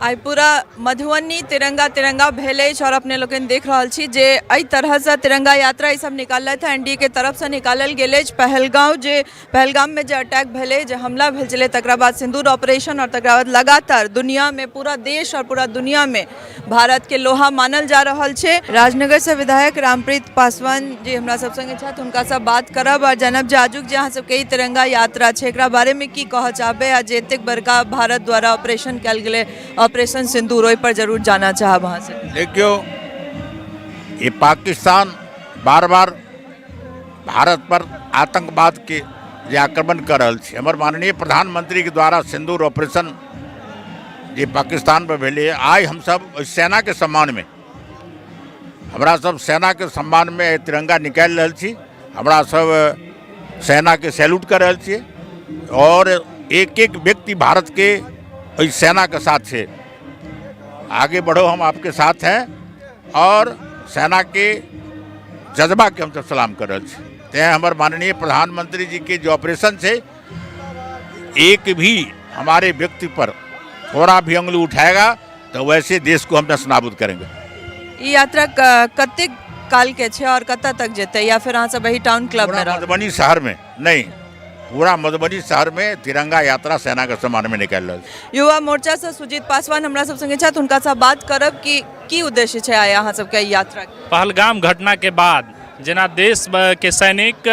आइ पूरा मधुबनी तिरंगा तिरंगा भेल अछि और अपने लोकनि देख रहल छी जे एहि तरहसँ तिरंगा यात्रा ई सब निकाललथि हँ। एनडीए के तरफसँ निकालल गेल अछि। पहलगाँव जे पहलगाममे जे अटैक भेलै, जे हमला भेल छलै, तकरा बाद सिन्दूर ऑपरेशन और तकरा बाद लगातार दुनियामे पूरा देश और पूरा दुनियामे भारतके लोहा मानल जा रहल छै। राजनगरसँ विधायक रामप्रीत पासवान जी हमरा सब संगे छथि, हुनकासँ बात करब और जानब जे आजुक जे अहाँ सबके ई तिरंगा यात्रा छै एकरा बारेमे की कहऽ चाहबै आ जे एतेक बड़का भारत द्वारा ऑपरेशन कयल गेलै ऑपरेशन सिन्दूर, ओहि पर जरूर जानऽ चाहब अहाँसँ। देखियौ, ये पाकिस्तान बार बार भारत पर आतंकवाद के जे आक्रमण कर रहल छै, हमर माननीय प्रधानमंत्री के द्वारा सिन्दूर ऑपरेशन जे पाकिस्तान पर भेलै, आइ हमसब ओहि सेनाके सम्मानमे, हमरा सब सेनाके सम्मानमे तिरंगा निकालि रहल छी। हमरा सब सेनाके सैल्यूट कर रहल छियै और एक एक व्यक्ति भारत के ओहि सेनाके साथ छै। आगे बढ़ो, हम आपके साथ हैं और सेनाके जज्बाके हमसब सलाम कर रहल छी। तैँ हमर माननीय प्रधानमंत्री जी के जो ऑपरेशन छै, एक भी हमारे व्यक्ति पर थोड़ा भी उंगली उठाएगा तो वैसे देश को हम नष्ट करेंगे। ई यात्रा कतेक काल के छै और कतऽ तक जेतै, या फिर अहाँ सब एही टाउन क्लब में पूरा रहब? मधुबनी शहर में नहीं, पूरा मधुबनी शहर में तिरंगा यात्रा सेना के सम्मान में निकालि रहल छै। युवा मोर्चा से सुजीत पासवान हमरा सब संगे छथि, हुनका से बात करब कि की उद्देश्य छै आइ अहाँ सबके एहि यात्रा के। पहलगाम घटना के बाद जेना देश के सैनिक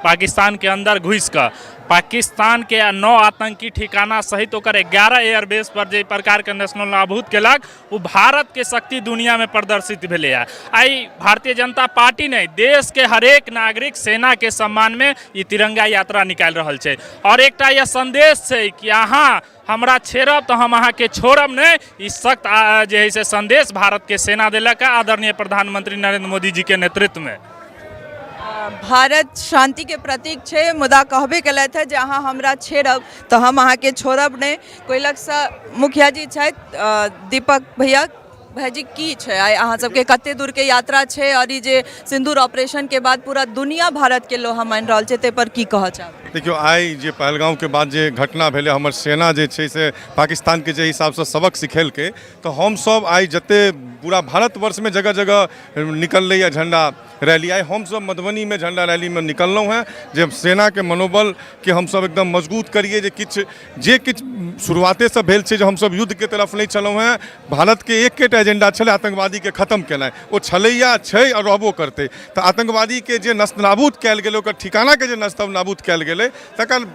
पाकिस्तान के अंदर घुसि कऽ पाकिस्तान के 9 आतंकी ठिकाना सहित ओकर 11 एयरबेस पर जे प्रकार के नेशनल नाबूद केलक, ओ भारत के शक्ति दुनिया में प्रदर्शित भेलै। आइ भारतीय जनता पार्टी नहि, देश के हरेक नागरिक सेना के सम्मान में ई तिरंगा यात्रा निकालि रहल छै और एकटा यह संदेश छै कि अहाँ हमरा छेड़ब तऽ हम अहाँके छोड़ब नहि। ई सख्त जे है से संदेश भारत के सेना देलक है आदरणीय प्रधानमंत्री नरेंद्र मोदी जी के नेतृत्व में। भारत शांति के प्रतीक छै, मुदा कहबे केलथि है जे अहाँ हमरा छेड़ब तऽ हम अहाँके छोड़ब नहि। कोइलखसँ मुखिया जी छथि, दीपक भैया। भाईजी, की छै आइ अहाँ सबके कते दूर के यात्रा छै और ई जे सिन्दूर ऑपरेशन के बाद पूरा दुनिया भारत के लोहा मानि रहल छै, ताहि पर की कहऽ चाहबै? देखियौ, आइ जे पहलगाँवके बाद जे घटना भेलै, हमर सेना जे छै से पाकिस्तानके जे हिसाबसँ सबक सिखेलकै, तऽ हमसभ आइ जते पूरा भारतवर्षमे जगह जगह निकललैए झण्डा रैली, आइ हमसभ मधुबनीमे झण्डा रैलीमे निकललहुँ हेँ जे सेनाके मनोबलके हमसभ एकदम मजबूत करियै जे किछु जे किछु शुरुआतेसँ भेल छै जे हमसभ युद्धके तरफ नहि छलहुँ हेँ। भारतके एकेटा एजेंडा छलै, आतङ्कवादीके खतम केनाइ। ओ छलैया, छै आओर रहबो करतै। तऽ आतङ्कवादीके जे नस्त नाबूद कयल गेलै, ओकर ठिकानाके जे नस्त नाबूद कयल गेलै, तकर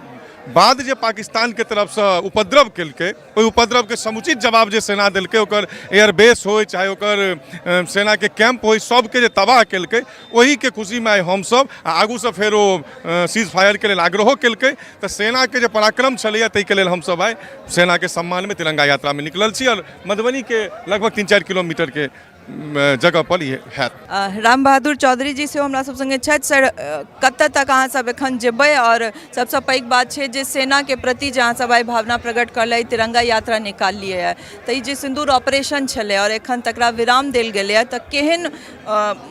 बाद जे पाकिस्तानके तरफसँ उपद्रव केलकै, ओहि उपद्रवके समुचित जवाब जे सेना देलकै, ओकर एयरबेस होइ चाहे ओकर सेनाके कैंप होइ, सबके जे तबाह केलकै, ओहीके खुशीमे आइ हमसभ आ आगूसँ फेर ओ सीज फायरके लेल आग्रहो केलकै। तऽ सेनाके जे पराक्रम छलैए, ताहिके लेल हमसभ आइ सेनाके सम्मानमे तिरंगा यात्रामे निकलल छी आओर मधुबनीके लगभग 3-4 किलोमीटरके जगह पर ई हैत। राम बहादुर चौधरी जी सेहो हमरा सब संगे छथि। सर, कतऽ तक अहाँ सब एखन जेबै और सबसँ पैघ बात छै जे सेनाके प्रति जे अहाँ सब आइ भावना प्रकट करलै, तिरंगा यात्रा निकाललियै हँ, तऽ ई जे सिन्दूर ऑपरेशन छलै और एखन तकरा विराम देल गेलैए, तऽ केहन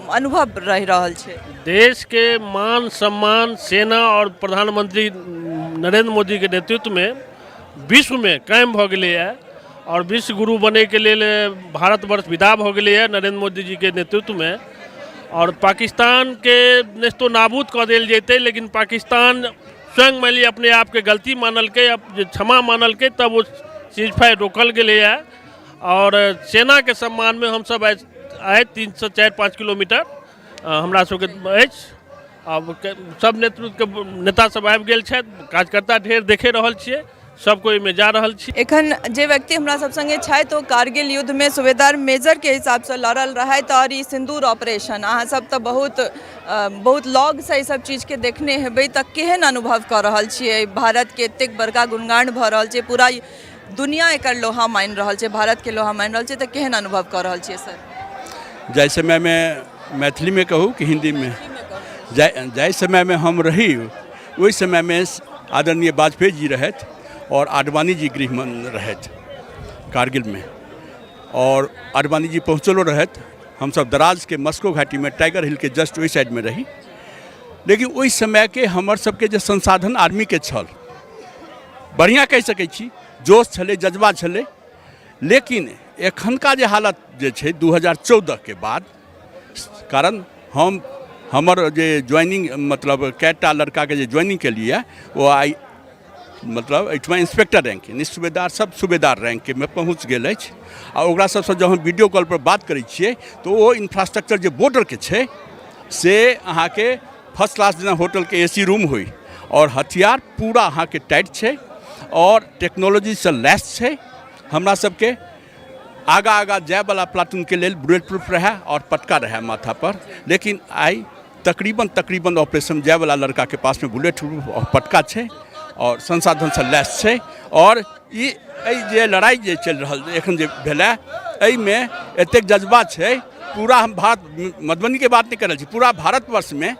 अनुभव रहि रहल छै? देशके मान सम्मान सेना और प्रधानमंत्री नरेंद्र मोदीके नेतृत्वमे विश्वमे कायम भऽ गेलैए और विश्व गुरु बनैके लेल भारतवर्ष विदा भऽ गेलैए नरेंद्र मोदी जीके नेतृत्वमे। और पाकिस्तानके नेस्तो नाबूद कऽ देल जेतै, लेकिन पाकिस्तान स्वयं मानि लिअ अपने आपके गलती मानलकै, जे क्षमा मानलकै, तब ओ सीज फायर रोकल गेलैए। और सेनाके सम्मानमे हमसब आइ 3 से 4-5 किलोमीटर हमरा सबके अछि। आब सब नेतृत्वके नेता सब आबि गेल छथि, कार्यकर्ता ढेर देखे रहल छियै, सब कोइ ओहिमे जा रहल छी। एखन जे व्यक्ति हमरा सब संगे छथि ओ कारगिल युद्धमे सूबेदार मेजरके हिसाबसँ लड़ल रहथि और ई सिन्दूर ऑपरेशन अहाँ सब तऽ बहुत बहुत लगसँ ई सब चीजके देखने हेबै, तऽ केहन अनुभव कऽ रहल छियै? भारतके एतेक बड़का गुणगान भऽ रहल छै, पूरा दुनिया एकर लोहा मानि रहल छै, भारतके लोहा मानि रहल छै, तऽ केहन अनुभव कऽ रहल छियै सर? जाहि समयमे, मैथिलीमे कहू कि हिन्दीमे? जाहि समयमे हम रही, ओहि समयमे आदरणीय वाजपेयी जी रहथि आओर आडवाणी जी गृहमंत्री रहथि कारगिलमे आओर आडवाणी जी पहुँचलो रहथि। हमसब दराजके मस्को घाटीमे टाइगर हिलके जस्ट ओहि साइडमे रही, लेकिन ओहि समयके हमर सबके जे संसाधन आर्मीके छल, बढ़िआँ कहि सकै छी, जोश छलै, जज्बा छलै, लेकिन एखनका जे हालत जे छै 2014के बाद, कारण हम हमर जे ज्वाइनिंग मतलब कएटा लड़काके जे ज्वाइनिंग केलिए ओ आइ मतलब एहिठमा इंस्पेक्टर रैंक यानी सूबेदार सब सूबेदार रैंकमे पहुँच गेल अछि। आ ओकरा सबसँ जब हम वीडियो कॉल पर बात करै छियै तऽ ओ इंफ्रास्ट्रक्चर जे बॉर्डरके छै से अहाँके फर्स्ट क्लास जेना होटलके ए सी रूम होइ आओर हथियार पूरा अहाँके टाइट छै आओर टेक्नोलॉजीसँ लैस छै। हमरा सबके आगाँ आगाँ जायवला प्लाटूनके लेल बुलेट प्रूफ रहए आओर पटका रहए माथापर, लेकिन आइ तकरीबन तकरीबन ऑपरेशन जायवला लड़काके पासमे बुलेट प्रूफ आओर पटका छै आओर संसाधनसँ लैस छै। आओर ई एहि जे लड़ाइ जे चलि रहल एखन जे भेलै एहिमे एतेक जज्बा छै पूरा, हम भारत मधुबनीके बात नहि कर रहल छी, पूरा भारतवर्षमे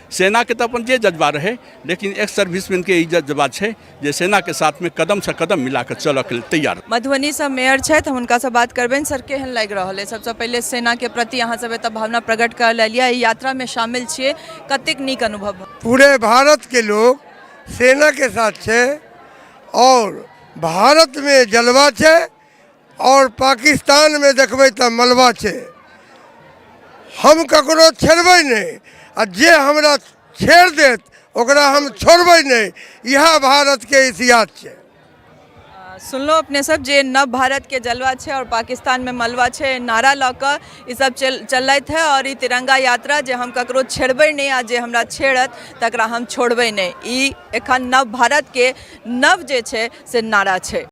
सेनाके तऽ अपन जे जज्बा रहै, लेकिन एक्स सर्विसमैनके ई जज्बा छै जे सेनाके साथमे कदमसँ कदम मिलाकऽ चलऽके लेल तैयार। मधुबनीसँ मेयर छथि, हम हुनकासँ बात करबनि। सर, केहन लागि रहल अछि? सबसँ पहिले सेनाके प्रति अहाँ सब एतऽ भावना प्रकट कर लेलियै, एहि यात्रामे शामिल छियै, कतेक नीक अनुभव? पूरे भारतके लोग सेनाके साथ छै और भारतमे जलवा छै और पाकिस्तानमे देखबै तऽ मलबा छै। हम ककरो छेड़बै नहि आ जे हमरा छेड़ देत ओकरा हम छोड़बै नहि, इएह भारतके इतिहास छै। सुनलहुँ अपने सब जे नव भारतके जलवा छै और पाकिस्तानमे मलबा छै, नारा लऽ कऽ ई सब चललथि है। और ई तिरंगा यात्रा जे हम ककरो छेड़बै नहि आ जे हमरा छेड़त तकरा हम छोड़बै नहि, ई एखन नव भारतके नव जे छै से नारा छै।